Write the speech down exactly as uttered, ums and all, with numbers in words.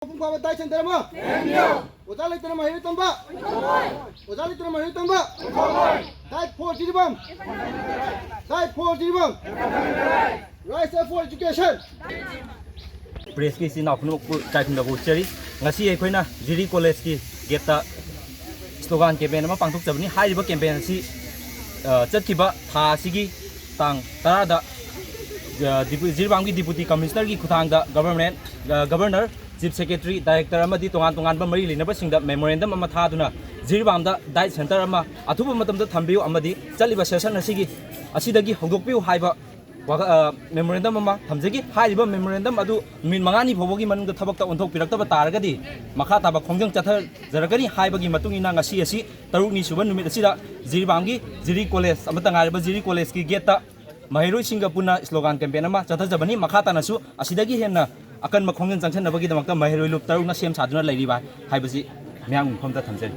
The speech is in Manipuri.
ꯃꯄꯨꯡ ꯐꯥꯕ ꯗꯥꯏꯠ ꯁꯦꯟꯇꯔ ꯑꯃ, ꯑꯣꯖꯥ ꯂꯩꯇꯅ ꯃꯍꯩꯔꯣꯏ ꯇꯝꯕ, ꯑꯣꯖꯥ ꯂꯩꯇꯅ ꯃꯍꯩꯔꯣꯏ ꯇꯝꯕ, diet four Jiribam, diet four Jiribam. Rise up for education. ꯄ꯭ꯔꯦꯁꯀꯤ ꯏꯆꯤꯟ ꯏꯅꯥꯎ ꯄꯨꯝꯅꯃꯛꯄꯨ ꯏꯀꯥꯏ ꯈꯨꯝꯅꯕ ꯎꯠꯆꯔꯤ꯫ ꯉꯁꯤ ꯑꯩꯈꯣꯏꯅ ꯖꯤꯔꯤ ꯀꯣꯂꯦꯖꯀꯤ ꯒꯦꯠꯇ ꯁ꯭ꯂꯣꯒꯥꯟ ꯀꯦꯝꯄꯦꯟ ꯑꯃ ꯄꯥꯡꯊꯣꯛꯆꯕꯅꯤ꯫ ꯍꯥꯏꯔꯤꯕ ꯀꯦꯝꯄꯦꯟ ꯑꯁꯤ, ꯑ, ꯆꯠꯈꯤꯕ ꯊꯥ ꯑꯁꯤꯒꯤ ꯇꯥꯡ ꯇꯔꯥꯗ, ꯑ, ꯗꯤꯄꯨ-, ꯖꯤꯔꯤꯕꯥꯝꯒꯤ ꯗꯤꯄꯨꯇꯤ ꯀꯃꯤꯁꯅꯔꯒꯤ ꯈꯨꯠꯊꯥꯡꯗ ꯒꯚꯔꯟꯃꯦꯟ, ꯑ, ꯒꯚꯔꯅꯔ, ꯆꯤꯐ ꯁꯦꯀ꯭ꯔꯦꯇꯔꯤ, ꯗꯥꯏꯔꯦꯛꯇꯔ ꯑꯃꯗꯤ ꯇꯣꯉꯥꯟ ꯇꯣꯉꯥꯟꯕ ꯃꯔꯤ ꯂꯩꯅꯕꯁꯤꯡꯗ ꯃꯦꯃꯣꯔꯦꯟꯗꯝ ꯑꯃ ꯊꯥꯗꯨꯅ ꯖꯤꯔꯤꯕꯥꯝꯗ ꯗꯥꯏꯠ ꯁꯦꯟꯇꯔ ꯑꯃ ꯑꯊꯨꯕ ꯃꯇꯝꯗ ꯊꯝꯕꯤꯌꯨ ꯑꯃꯗꯤ ꯆꯠꯂꯤꯕ ꯁꯦꯁꯟ ꯑꯁꯤꯒꯤ, ꯑꯁꯤꯗꯒꯤ ꯍꯧꯗꯣꯛꯄꯤꯌꯨ ꯍꯥꯏꯕ ꯋꯥꯈ-, ꯑ, ꯃꯦꯃꯣꯔꯦꯟꯗꯝ ꯑꯃ ꯊꯝꯖꯈꯤ꯫ ꯍꯥꯏꯔꯤꯕ ꯃꯦꯃꯣꯔꯦꯟꯗꯝ ꯑꯗꯨ ꯅꯨꯃꯤꯠ ꯃꯉꯥꯅꯤ ꯐꯥꯎꯕꯒꯤ ꯃꯅꯨꯡꯗ ꯊꯕꯛꯇ ꯑꯣꯟꯊꯣꯛꯄꯤꯔꯛꯇꯕ ꯇꯥꯔꯒꯗꯤ ꯃꯈꯥ ꯇꯥꯕ ꯈꯣꯡꯖꯪ ꯆꯠꯊꯖꯔꯛꯀꯅꯤ ꯍꯥꯏꯕꯒꯤ ꯃꯇꯨꯡ ꯏꯟꯅ ꯉꯁꯤ ꯑꯁꯤ ꯇꯔꯨꯛꯅꯤ ꯁꯨꯕ ꯅꯨꯃꯤꯠ ꯑꯁꯤꯗ ꯖꯤꯔꯤꯕꯥꯝꯒꯤ ꯖꯤꯔꯤ ꯀꯣꯂꯦꯖ ꯑꯃꯠꯇ ꯉꯥꯏꯔꯕ ꯖꯤꯔꯤ ꯀꯣꯂꯦꯖꯀꯤ ꯒꯦꯠꯇ ꯃꯍꯩꯔꯣꯏꯁꯤꯡꯒ ꯄꯨꯟꯅ ꯁ꯭ꯂꯣꯒꯥꯟ ꯀꯦꯝꯄꯦꯟ ꯑꯃ ꯆꯠꯊꯖꯕꯅꯤ꯫ ꯃꯈꯥ ꯇꯥꯅꯁꯨ ꯑꯁꯤꯗꯒꯤ ꯍꯦꯟꯅ ꯑꯀꯟꯕ ꯈꯣꯡꯖꯪ ꯆꯪꯁꯤꯟꯅꯕꯒꯤꯗꯃꯛꯇ ꯃꯍꯩꯔꯣꯏ ꯂꯨꯞ ꯇꯔꯨꯛꯅ ꯁꯦꯝ ꯁꯥꯗꯨꯅ ꯂꯩꯔꯤꯕ ꯍꯥꯏꯕꯁꯤ ꯃꯤꯌꯥꯝꯒꯤ ꯃꯐꯝꯗ ꯊꯝꯖꯔꯤ꯫